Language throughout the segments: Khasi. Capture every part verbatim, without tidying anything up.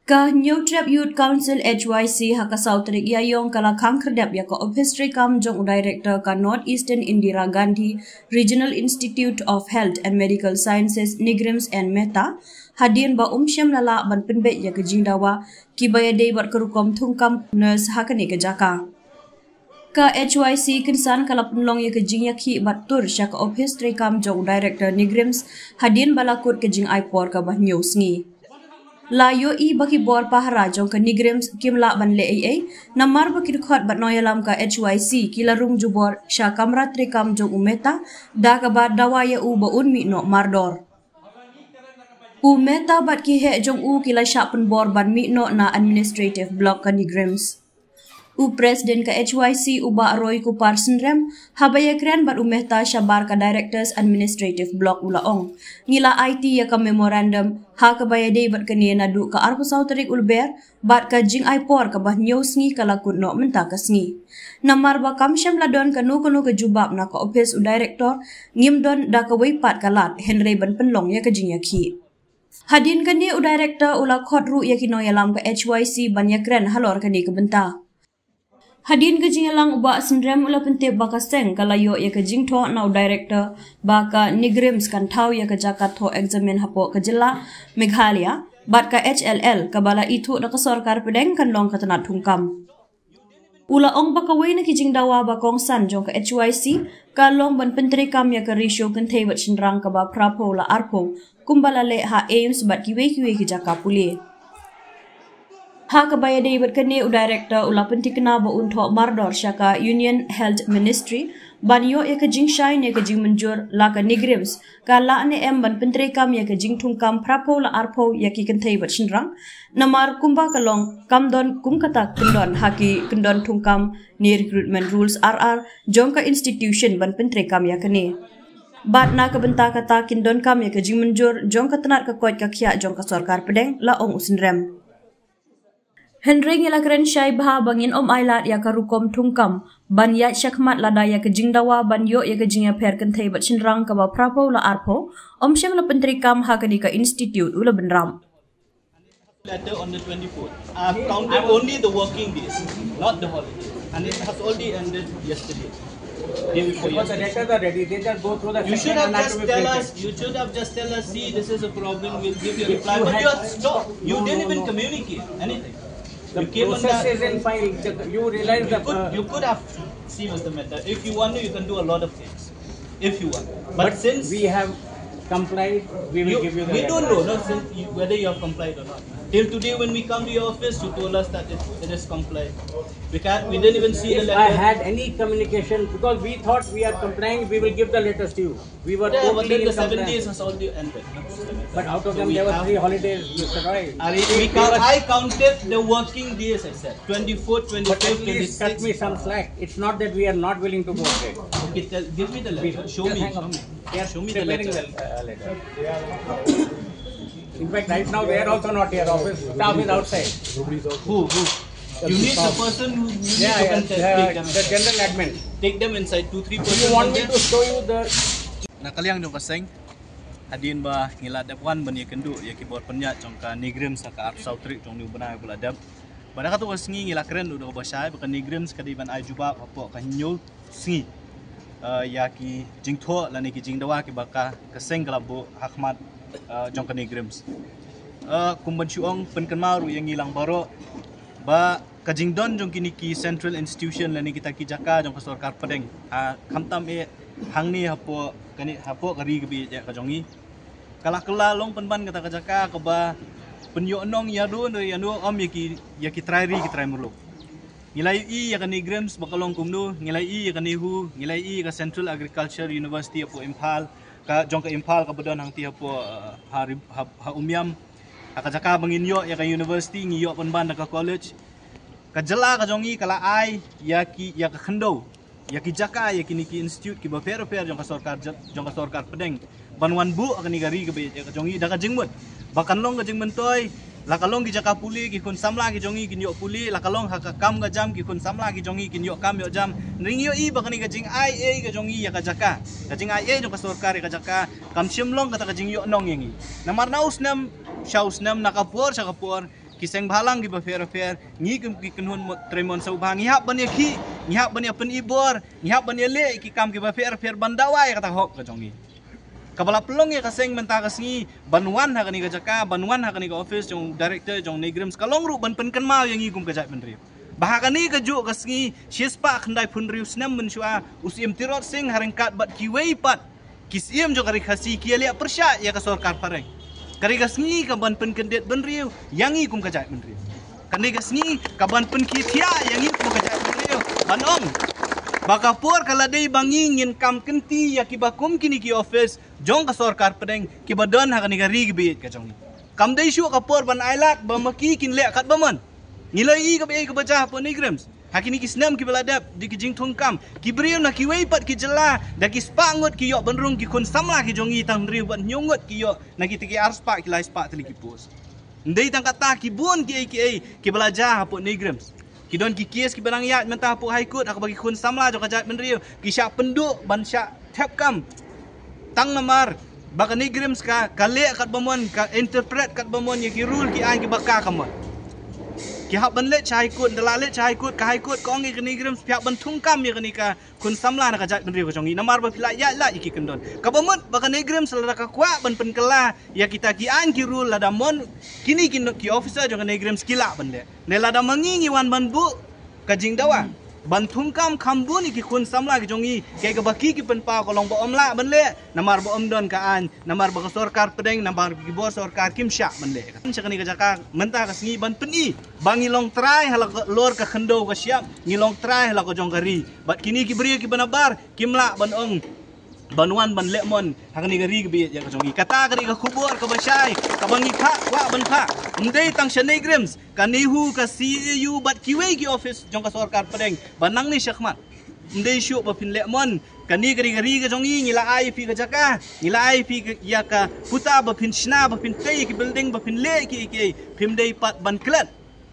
Ka Hynñiewtrep Youth Council H Y C ha ka saw tarik Ïaïong ka la khang khyrdep ïa ka ophis treikam jong u director ka North Eastern Indira Gandhi Regional Institute of Health and Medical Sciences, NEIGRIHMS, N Mehta, hadien ba um shym la lah ban pynbeit ïa ka jingdawa kiba ïadei bad ka rukom thungkam nurse ha kane ka jaka. Ka H Y C kynsan ka la pynlong ïa ka jingïakhih bad tur sha ka ophis treikam jong u director NEIGRIHMS hadien ba la kut ka jingai por kaba hynñiew sngi. La ïohi ba ki bor pahara jong ka NEIGRIHMS kim lah ban leh ei ei, namar ba ki dkhot bad nongïalam ka H Y C ki la rung jubor sha kamra treikam jong u Mehta, da kaba dawa ïa u ba un mih noh mardor. U Mehta bad ki heh jong u ki la shah pynbor ban mih noh na administrative block ka NEIGRIHMS. U President ka H Y C u Bah Roy Kupar Synrem, haba ïakren bad u Mehta shabar ka Directors Administrative Block, u la ong, ngi la aiti ïa ka memorandum ha kaba ïadei bad kane naduh ka arphew saw tarik u Lber, bad ka jingai por kaba hynñiew sngi ka la kut noh mynta ka sngi. Namar ba kam shym la don kano kano ka jubab na ka ophis u director, ngim don da kawei pat ka lad, hynrei ban pynlong ïa ka jingïakhih. Hadien kane u director u la khot ruh ïa ki nongïalam ka H Y C ban ïakren halor kane ka bynta. Hadien ka jingïalang u Bah Synrem u la pyntip ba ka seng ka la ïoh ïa ka jingthoh na u director ba ka NEIGRIHMS kan thaw ïa ka jaka thoh eksamin hapoh ka jylla Meghalaya, bad ka H L L kaba la ithuh da ka sorkar pdeng kan long ka tnat thungkam. U la ong ba kawei na ki jingdawa ba kongsan jong ka H Y C ka long ban pyntreikam ïa ka ratio kynthei bad shynrang kaba phraphew la arphew, kumba la leh ha AIIMS bad kiwei kiwei ki jaka pule. Ha kaba ïadei bad kane u director u la pynthikna ba un thoh mardor sha ka Union Health Ministry ban ïoh ïa ka jingshai ne ka jingmynjur la ka NEIGRIHMS ka lah ne em ban pyntreikam ïa ka jingthungkam phraphew la arphew ïa ki kynthei bad shynrang. Namar kumba ka long, kam don kum kata kyndon ha ki kyndon thungkam ne recruitment rules, R R, jong ka institution ban pyntreikam ïa kane. Bad na ka bynta kata kin donkam ïa ka jingmynjur jong ka tnat ka koit ka khiah jong ka sorkar pdeng, la ong u Synrem. Hynrei ngi la kren shai bha ba ngin ym ailad ïa ka rukom thungkam ban ïaid shakhmat lada ïa ka jingdawa ban ïoh ïa ka jingïapher kynthei bad shynrang kaba phraphew la arphew ym shym la pyntreikam ha kane ka institute, u la bynrap. Letter on the twenty-fourth. I've counted only the working days, not the holidays. And it has already ended yesterday. Day before Because the yesterday. Letters are ready, they just go through the You should section and have have to just be tell printed. Us, you should have just tell us, see, this is a problem, we'll give you a reply. You But had- you had stopped. You No, didn't no, even no. Communicate anything. The You came on process that. Is in file, the- you realize You that could, uh, you could have seen, Mister Mehta. If you want to, you can do a lot of things. If you want. But, but since we have complied, we will you, give you the we letter. Don't know, no, since you, whether you have complied or not. Till today, when we come to your office, you told us that it, it is complied. We can't. We didn't even see the If letter. I had any communication, because we thought we are complying, we will give the letters to you. We were Yeah, but totally then in the seven compliance. Days has already ended. But out of So them, we there were have- three holidays, Mister Roy. I, we count, I counted the working days, I said. Twenty-four, But twenty-five, at least cut me twenty-six. Some slack. It's not that we are not willing to go ahead. Okay, tell, give me the letter. Show me. Hang Show on. me. They are Show me the preparing letter. Well, uh, letter. In fact, right now they are also not here. Office staff is outside. Who? Who? You need the person who you need Yeah, to yeah, consult. uh, Take them the inside. General admin. Take them inside. Two, three persons. You want me to show you the Na ka liang jong ka seng, hadien ba ngi la dep wan ban ïakynduh ïa ki bor pynïaid jong ka NEIGRIHMS ha ka arphew saw tarik jong une u bnai ba la dep. Bad ha kato ka sngi ngi la kren ruh da kaba shai ba ka NEIGRIHMS ka dei ban ai jubab hapoh ka hynñiew sngi, eh, ïa ki jingthoh lane ki jingdawa kiba ka, ka seng ka la buh ha khmat uh, jong ka NEIGRIHMS. Uh, kum ban shu ong pynkynmaw ruh ïa ngi lang baroh ba ka jingdon jong kine ki central institution lane kita ki jaka jong ka sorkar pdeng, ha, khamtam eh hangne hapoh kane, hapoh ka ri kaba ïeit ka jong ngi, ka la kylla long pynban kata ka jaka kaba pynïohnong ïa no ïa no, ym ïa ki, ïa ki trai ri ki trai muluk. Ngi la ïohi ïa ka NEIGRIHMS ba ka long kumno, ngi la ïohi ïa ka NEHU, ngi la ïohi ïa ka Central Agriculture University hapoh Imphal, ka jong ka Imphal kaba don hangtei hapoh, uh, ha, ha, ha Umiam. Ha ka jaka ba ngin ïoh ïa ka university, ngi ïoh pynban da ka college. Ka jylla ka jong ngi ka la ai ïa ki, ïa ka khyndew, ïa ki jaka, ïa kine ki institute kiba pher pher jong ka sorkar, jong ka sorkar pdeng, ban wan buh ha kane ka ri kaba ïeit ka jong ngi da ka jingmut ba kan long ka jingmyntoi. La ka long ki jaka pule, ki khun samla ki jong ngi kin ïoh pule, la ka long ha ka kam ka jam, ki khun samla ki jong ngi kin ïoh kam ïoh jam. Ngi ïohi ba kane ka jingai ei ka jong ngi ïa ka jaka, ka jingai ei jong ka sorkar ïa ka jaka, kam shym long kata ka jingïohnong ïa ngi. Namar na u snem sha u snem, na ka por sha ka por, ki seng bhalang kiba pher pher, ngi kum ki kynhun mo-, trei mon sngewbha, ngi hap ban ïa ki, ngi hap ban ïa pynibor, ngi hap ban ïa leh ki kam kiba pher pher ban dawa ïa kata ka hok ka jong ngi. Kaba la pynlong ïa ka seng mynta ka sngi ban wan ha kane ka jaka, ban wan ha kane ka office jong director jong NEIGRIHMS, ka long ruh ban pynkynmaw ïa ngi kum ka jaitbynriew ba ha kane ka juh ka sngi, shispah khyndai phew hynriew snem mynshuwa, u Syiem Tirot Sing ha ryngkat bad kiwei pat ki Syiem jong ka Ri Khasi ki ïaleh pyrshah ïa ka sorkar phareng. Ka dei ka sngi kaban pynkyndit bynriew ïa ngi kum ka jaitbynriew. Ka dei ka sngi kaban pynkhiah ïa ngi kum ka jaitbynriew, ban ong ba ka por ka la dei ba ngi ngin kam kynti ïa kiba kum kine ki office jong ka sorkar pdeng kiba don ha kane ka ri kaba ïeit ka jong ngi. Kam dei shuh ka por ban ailad ba ma ki kin leh katba mon. Ngi la ïohi kaba ei kaba jia hapoh NEIGRIHMS ha kine ki snem kiba la dep, da ki jingthungkam, ki briew na kiwei pat ki jylla, da ki spah ngut ki ïoh ban rung ki khun samla ki jong ngi, tang hynriew bad hynñiew ngut ki ïoh na kita ki arspah ki laispah tylli ki post. Ym dei tang kata, ki bun kiei kiei kiba la jia hapoh NEIGRIHMS. Ki don ki case kiba nang ïaid mynta hapoh High Court ha kaba ki khun samla jong ka jaitbynriew ki shah pynduh ban shah thep kam tang namar ba ka NEIGRIHMS ka, ka leh katba mon, ka interpret katba mon ïa ki rule ki aiñ kiba ka ka mon. Ki hap ban leit sha High Court, ynda la leit sha High Court, ka High Court ka ong ïa ka NEIGRIHMS phi hap ban thungkam ïa kane ka khun samla na ka jaitbynriew ka jong ngi namar ba phi la ïaid la ïa ki kyndon. Kaba mut ba ka NEIGRIHMS lada ka kwah ban pynkylla ïa kita ki aiñ ki rule, lada mon kine ki, ki officer jong ka NEIGRIHMS ki lah ban leh. Ne lada ma ngi ngi wan ban buh ka jingdawa ban thungkam kham bun ïa ki khun samla ki jong ngi, kaei kaba ki, ki pynpaw ka long ba ym lah ban leh namar ba ym don ka aiñ, namar ba ka sorkar pdeng, namar ba ki bor sorkar kim shah ban leh. Sha kane ka jaka mynta ka sngi ban pyni ba ngi long trai halor ka khyndew ka shyiap, ngi long trai halor ka jong ka ri. Bad kine ki briew kiba nabar kim lah ban ong ban wan ban leh mon ha kane ka ri kaba ïeit ka jong ngi. Kata ka dei ka khubor kaba shai kaba ngi kwah, kwah ban phah. Ym dei tang sha NEIGRIHMS, ka NEHU, ka C A U bad kiwei ki office jong ka sorkar pdeng ba nangne shakhmat. Ym dei shuh ba phin leh mon. Kane ka dei ka ri ka jong ngi, ngi la ai ïa phi ka jaka, ngi la ai ïa phi ka, ïa ka puta ba phin shna, ba phin tei ïa ki building, ba phin leh kiei kiei. Phim dei pat ban klet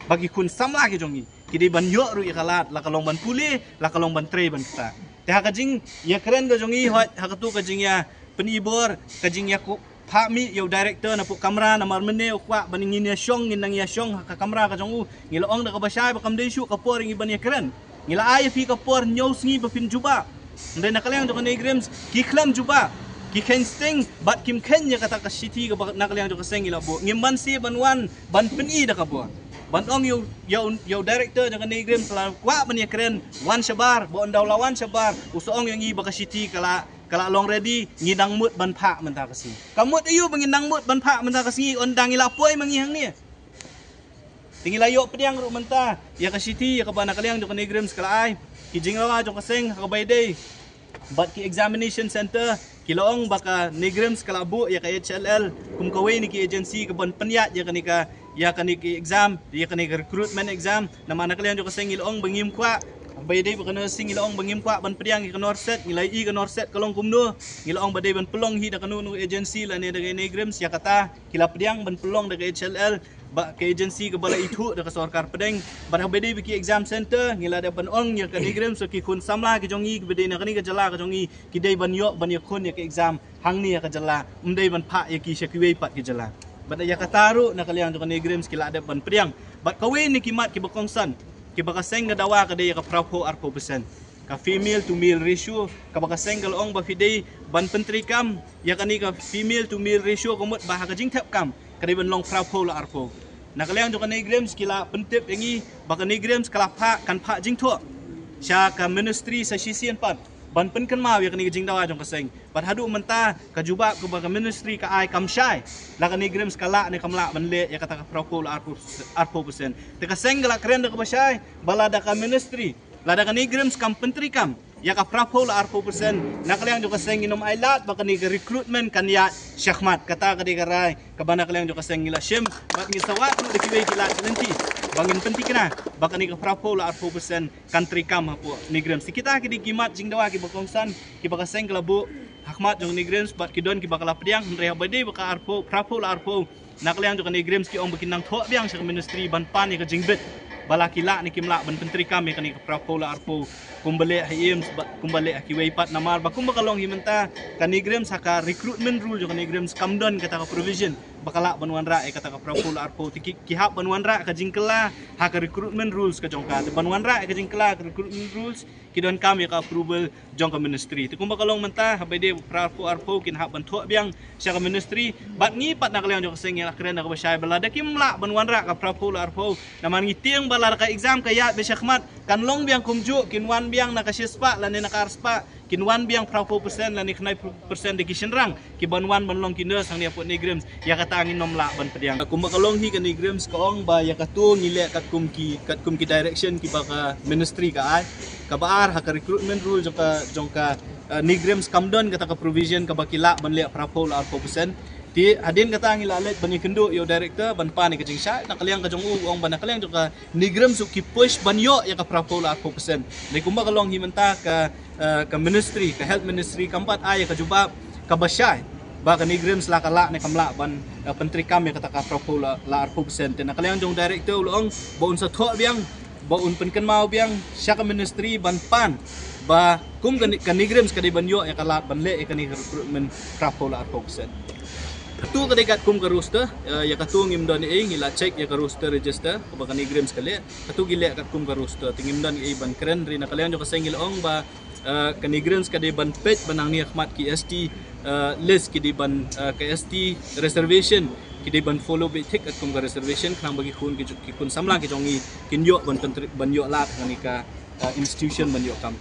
ba ki khun samla ki jong ngi ki dei ban ïoh ruh ïa ka lad, la ka long ban pule, la ka long ban trei ban ktah. Te ha ka jingïakren ka jong ngi, hooid, ha katu ka jingïapynibor, ka jingïaku phah mih ïa u director napoh kamra, namar mynne u kwah ban ngin ïashong, ngin nang ïashong ha ka kamra ka jong u. Ngi la ong da kaba shai ba kam dei shuh ka por ïa ngi ban ïakren. Ngi la ai ïa phi ka por hynñiew sngi ba phin jubab. Hynrei na ka liang jong ka NEIGRIHMS ki khlem jubab, ki kheiñ sting bad kim kheiñ ïa kata ka shithi kaba na ka liang jong ka seng ngi la buh. Ngim banse ban wan ban pyni da ka bor ban ong ïa u, ïa u, ïa u director jong ka NEIGRIHMS la kwah ban ïakren, wan shabar, ba ynda u la wan shabar u sa ong ïa ngi ba ka shithi ka la, ka la long ready, ngi dang mut ban phah mynta ka sngi. Ka mut aïu ba ngin dang mut ban phah mynta ka sngi, ynda ngi la poi ma ngi hangne? Te ngi la ïoh pdiang ruh mynta ïa ka shithi ïa kaba na ka liang jong ka NEIGRIHMS ka la ai. Ki jingdawa jong ka seng ha kaba ïadei bad ki examination center, ki la ong ba ka NEIGRIHMS ka la buh ïa ka H L L kum kawei na ki agency kaban pynïaid ïa kane ka, ïa kane ka exam, ïa kane ka recruitment exam. Namar na ka liang jong ka seng ngi la ong ba ngim kwah, ba ïadei bad ka nursing ngi la ong ba ngim kwah ban pdiang ïa ka NORCET. Ngi la ïohi ka NORCET ka long kumno, ngi la ong ba dei ban pynlong hi da kano kano agency lane da ka NEIGRIHMS. Ïa kata ki la pdiang ban pynlong da ka H L L, ba ka agency kaba la ithuh da ka sorkar pdeng. Bad ha kaba ïadei bad ki exam center ngi la dep ban ong ïa ka NEIGRIHMS, ki khun samla ki jong ngi kiba dei na kane ka jylla ka jong ngi ki dei ban ïoh ban ïakhun ïa ka exam hangne ha ka jylla, ym dei ban phah ïa ki sha kiwei pat ki jylla. Bad ïa kata ruh na ka liang jong ka NEIGRIHMS ki la dep ban pdiang. Bad kawei na ki mat kiba kongsan kiba ka seng ka dawa ka dei ïa ka phra phew arphew percent. ka female to male ratio, kaba ka seng ka la ong ba phi dei ban pyntreikam ïa kane ka female to male ratio ka mut ba ha ka jingthep kam ka dei ban long phra phew la ar phew. Na ka liang jong ka NEIGRIHMS ki la pyntip ïa ngi ba ka NEIGRIHMS ka la phah, kan phah jingthoh sha ka ministry sa shisien pat ban pynkynmaw ïa kane ka jingdawa jong ka seng. Bad haduh mynta ka jubab kaba ka ministry ka ai kam shai la ka NEIGRIHMS ka lah ne kam lah ban leh ïa kata ka phra phew la ar phew, ar phew percent. Te ka seng ka la kren da kaba shai ba lada ka ministry, lada ka NEIGRIHMS kam pyntreikam ïa ka phra phew la ar phew percent, na ka liang jong ka seng ngin ym ailad ba kane ka recruitment kan ïaid shakhmat. Kata ka dei ka rai kaba na ka liang jong ka seng ngi la shim bad ngi sa wad ruh da kiwei ki lad ki lynti ba ngin pynthikna ba kane ka phra phew la ar phew percent kan treikam hapoh NEIGRIHMS. Te kita ki dei ki mat jingdawa kiba kongsan kiba ka seng ka la buh ha khmat jong NEIGRIHMS bad ki don kiba ka la pdiang. Hynrei haba dei ba ka ar phew, phra phew la ar phew, na ka liang jong ka NEIGRIHMS ki ong ba kin nang thoh biang sha ka ministry ban pan ïa ka jingbit ba la ki lah ne kim lah ban pyntreikam ïa kane ka phra phew la ar phew kumba leh ha AIIMS bad kumba leh ha kiwei pat. Namar ba kumba ka long hi mynta, ka NEIGRIHMS ha ka recruitment rule jong ka NEIGRIHMS kam don kata ka provision ba ka lah ban wanrah ïa kata ka phra phew la ar phew. Te ki, ki hap ban wanrah ka jingkylla ha ka recruitment rules ka jong ka. Te ban wanrah ïa ka jingkylla ha ka recruitment rules ki donkam ïa ka approval jong ka ministry. Te kumba ka long mynta, haba dei phra phew ar phew kin hap ban thoh biang sha ka ministry. Bad ngi pat na ka liang jong ka seng ngi la kren da kaba shai ba lada kim lah ban wanrah ka phra phew la ar phew, namar ngi tieng ba lada ka exam ka ïaid beit shakhmat kan long biang kumjuh, kin wan biang na ka shispah lane na ka arspah, kin wan biang phra phew percent lane khyndai phew percent de ki shynrang kiban wan ban long ki nurse hangne hapoh NEIGRIHMS. Ïa kata ngin ym lah ban pdiang. Kumba ka long hi, ka NEIGRIHMS ka ong ba ïa katu ngi leh katkum ki, katkum ki direction kiba ka ministry ka ai. Kaba ar, ha ka recruitment rule jong ka, jong ka, eh, NEIGRIHMS kam don kata ka provision kaba ki lah ban leh phra phew la ar phew percent. Te hadien kata ngi la leit ban ïakynduh ïa u director ban pan ïa ka jingshai. Na ka liang ka jong u, u ong ba na ka liang jong ka NEIGRIHMS ruh ki push ban ïoh ïa ka phra phew la ar phew percent. Dei kumba ka long hi mynta, ka, eh, ka ministry, ka health ministry kam pat ai ïa ka jubab kaba shai ba ka NEIGRIHMS la ka lah ne kam lah ban, eh, pyntreikam ïa kata ka phra phew la, la ar phew percent. Te na ka liang jong u director u la ong ba un sa thoh biang, ba un pynkynmaw biang sha ka ministry ban pan ba kum ka, ka NEIGRIHMS ka dei ban ïoh ïa ka lad ban leh ïa kane ka recruitment phra phew la ar phew percent. Katu ka dei katkum ka roster, eh, ïa katu ngim don ei, ngi la check ïa ka roster register kaba ka NEIGRIHMS ka leh. Katu ki leh katkum ka roster, te ngim don ei ban kren. Hynrei na ka liang jong ka seng ngi la ong ba, eh, ka NEIGRIHMS ka dei ban peit ba nangne ha khmat ki ST, eh, list ki dei ban, eh, ka ST reservation ki dei ban follow beit thik katkum ka reservation, khnang ba ki khun ki, ki khun samla ki jong ngi kin ïoh ban pyntri-, ban ïoh lad ha kane ka, eh, institution ban ïoh kam.